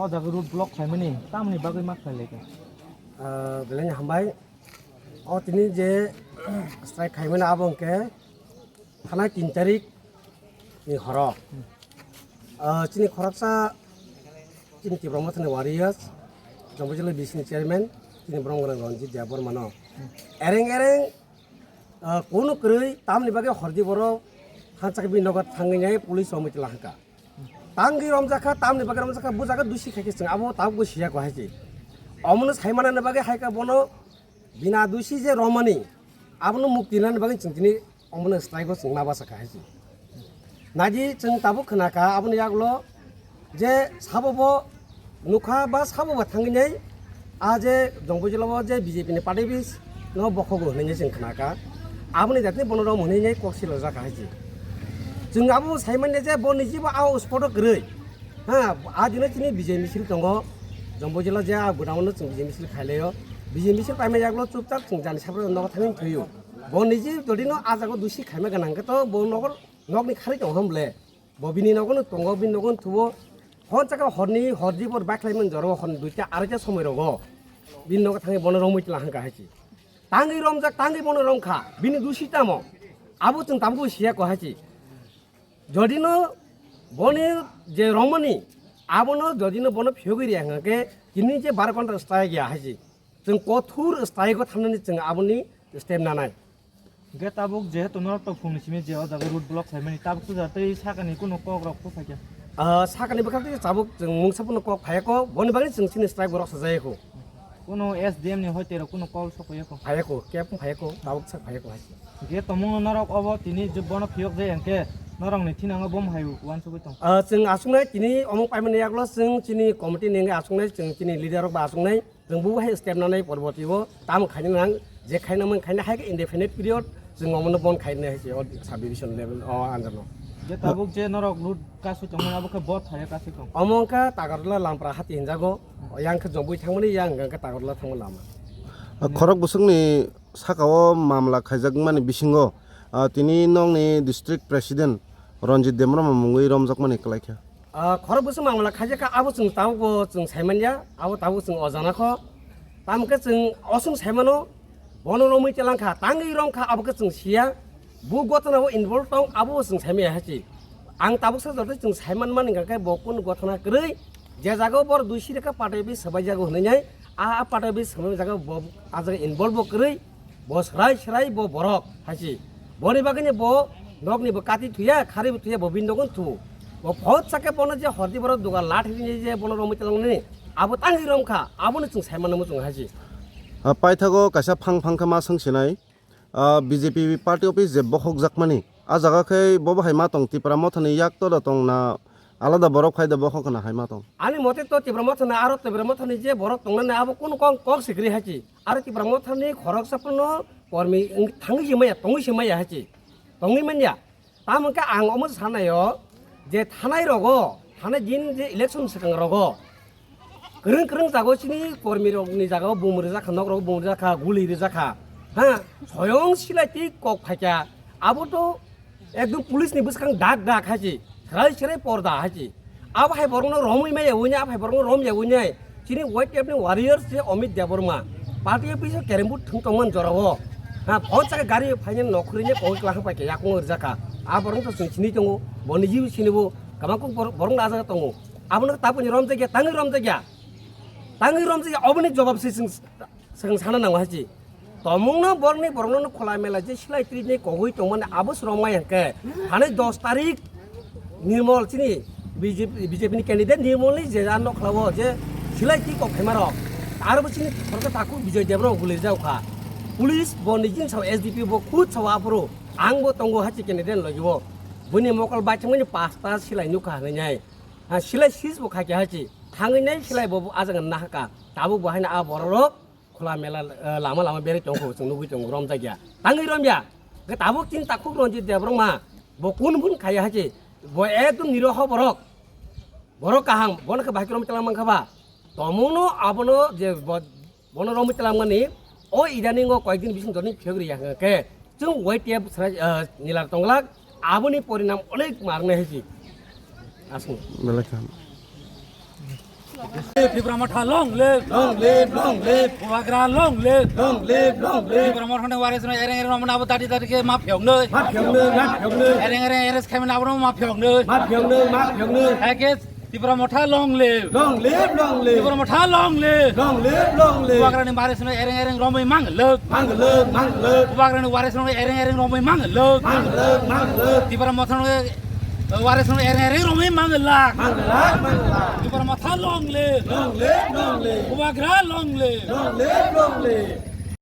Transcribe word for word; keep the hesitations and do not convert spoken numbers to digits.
O jaga road block khlaimani tamni bagwi ma khlai lai kha? Ah, belai hambai. O tini je strike khaimani abo hwnkhe thanai tin tarik ni horo. Ah, chini khoroksa chini Tipra Mothani warriors, Jombo Jila B C ni chairman, chini borom gwnang Ranjit Debbarma no. Ereng ereng, ah, kunu kwrwi tamni bagwi hordi borok hanchak bini nogo thangwi nai police romwi tla hwnkha. Tangwi romjakha, tamni bagwi romjakha, bo jaga dusi khaikhe chwng abo tabukbo siya ko hai se. Omono saimanani bagwi hai kha bono bina dusi je romani, abono mukti nani bagwi chwng tini omono strike o chwng ma basa kha hai se. Naidi chwng tabuk khna kha aboni yagulo je sabo bo nukha ba sabo bo thangwi nai. A je Jombo Jila o je B J P ni party office no bokhogo hwnwi chwng khna kha. Aboni jatni bono rom hwnwi kok silajak hai se. Chwng abo sai manya je bo niji bo a spot o kwrwi. Ha, a dino chini B J misil tongo. Jombo Jila je a godown no chwng B J misil khailaio. B J misil paima yaklo chupchap chwng jani sabra nogo thangwi thwiyo. Bo niji jodi no a jago dusi khaima gwnang khe to bo nogo nokni khari tong ham ble. Bo bini nogo no tongo, bini nogo no thubo. Hon chaka horni, hordi bor baikhlai man joro horni duita araita somoi rogo. Bini nogo thangwi bono romwi tla hangka hai se. Tangwi romjak, tangwi bono romkha, bini dusi tamo? Abo chwng tabukbo siya ko hai se. Jodi no boni je romani, abono jodi no bono phiyogwi riya hwnkhe, tini je baro ghonta strike ya hai se. Chwng kothur strike o thangnani chwng aboni step nanai. Hwnkhe tabuk jehetu norok to phungni simi je o jaga road block khlaimani, tabuk suja tei sakani kunu kok rok phu phaikha? Ah, sakani bwkhak tei tabuk chwng mungsa phano kok phaiya ko, boni bagwi chwng chini strike borok sajaya ko. Kunu S D M ni hoi terok kunu call sokphaikha? Phaiya ko, kep phaiya ko, tabuk sak phaiya ko hai se. Hwnkhe tomungno norok obo tini je bono phiyok je hwnkhe norokni thinango bom hai uansugwi tong? Ah, chwng aswknai tini omo paimani yaklo chwng chini committee ni hwnkhe aswknai chwng chini leader rok ba aswknai. Chwng bo hai step nanai porborti o tamo khaina nang, je khaina man khaina hai khe indefinite period chwng omono bon khaina hai se o sub division level o anjano. Je tabuk je norok road kasui tongmani abo khe bo thaya kasui tong. Omo wngkha Tagarla Lampra hati hinjago, yang khe Jobwi thangmani, yang hwnkha khe Tagarla thangma lama. Khorok bwswkni saka o mamla khaijakmani bisingo, ah, tini nokni district president Ranjit Debbarma mungwi romjakmani kwlaikha. Ah, khorok bwswk mamla khaijak kha, abo chwng tabukbo chwng saimanya, abo tabuk chwng o jana kho. Tamo khe chwng oswng saimano, bono romwi chalangkha, tangwi romkha, abo khe chwng siya. Bo gotona o involve tong, abo chwng saimaya hai se. Ang tabuk sa joto chwng saiman mani hwnkha khe bo kun gotona kwrwi, je jaga o bor dui sirika patai bi swbai jago hwnwi nai, a, a patai bi swbai jaga bo a jaga involve bo kwrwi. Bo srai srai bo borok hai se. Boni bagwi ni bo nokni bo kati thuya, khari bo thuya, bo bini nogo thu. Bo phot sake bono je hordi borok duga lathi rini je bono romwi chalangni, abo tangwi romkha, abono chwng saimano muchung hai se. Ah, paithago kaisa phang phang khe ma swng sinai, ah, B J P party office je bokhok jakmani, a jaga khe bo bahai ma tong Tipra Mothani yak to da tong na alada borok phai da bokhok na hai ma tong? Ani mote to Tipra Mothani aro Tipra Mothani je borok tongnani abo kun kong kok sikri hai se. Aro Tipra Mothani khoroksa phano kormi wng-, thangwi se maya, tongwi se maya hai se. Tongwi manya. Tamo khe ang omo sanaio je thanai rogo, thanai din je election swkang rogo, kwrwng kwrwng jago chini kormi rokni jagao bum rijak kha, nok rogo bum rijak kha, guli rijak kha. Ha, soyong silai twi kok phaikha. Abo to ekdom police ni bwskang dak dak hai se, serai serai porda hai se. Abo hai borokno romwi maya wini, abo hai borokno rom ya wini. Chini Y T F ni warriors se Amit Debbarma. Party office o kerem board thwng tongmani jorao. Ha, phone saka gari phainani nokhorwi ne koi kwlahang paikha, yakung rijak kha. A borok to chwng sini tongo, bo niji sini bo, kabang kok borok, borok no ajak tongo. Abono tabukni romjakya, tangwi romjakya. Tangwi romjakya, oboni jobab se chwng, chwng sana nango hai se. Tomungno borokni borokno khwla mela je silai twi ni kogwi tongmani abo srong mai hwnkhe thani dos tarik Nirmol chini B J P, B J P ni candidate Nirmol ni je ano khlawo je silai twi kok khaima rok aro bo chini sorkar takhuk Bijoy Debbarma guli rok kha. Police bo nijin sao S D P bo khud sao aphuru ang bo tongo hachi candidate logi bo buni mokol bai thangmani pasta silai nukha hwnwi nai. Ha silai sis bo khaikha hachi thangwi nai silai bo ajang nahaka tabuk bo haino a borok rok. Khula mela, eh, lama lama berwi tongkho, chwng nugwi tongo, romjakya. Tangwi romya. Khe tabuk chini takhuk Ranjit Debbarma. Bo kun phun khaiya hachi. Bo ekdom niroho borok. Borok kaham, bono khe bahai khe romwi tlang mankha ba. Tomungno abono je bo-, bono romwi tlang mani, o idaningo koyekdin bising joni phiyok riya hwnkhe. Chwng Y T F sra-, eh, nilar tonglak, aboni porinam onek marnai hai se. Aswk. Belai kaham. Tipra Motha long live. Long live, long live. Bubagra long live. Long live, long live. Tipra Motha ni waris no ereng ereng romna abo dati dati ke ma phyok noi. Ma phyok noi, ma phyok noi. Ereng ereng arrest khaimani abo ma phyok noi. Ma phyok noi, ma phyok noi. Package Tipra Motha long live. Long live, long live. Tipra Motha long live. Long live, long live. Bubagra ni waris no ereng ereng romwi mang lok. Mang lok, mang lok. Bubagra ni waris no ereng ereng romwi mang lok. Mang lok, mang lok. Tipra Motha no waris no ereng ereng romwi mang lak. Mang lak, mang lak. Tipra Motha long live. Long live, long live. Bubagra long live. Long live, long live.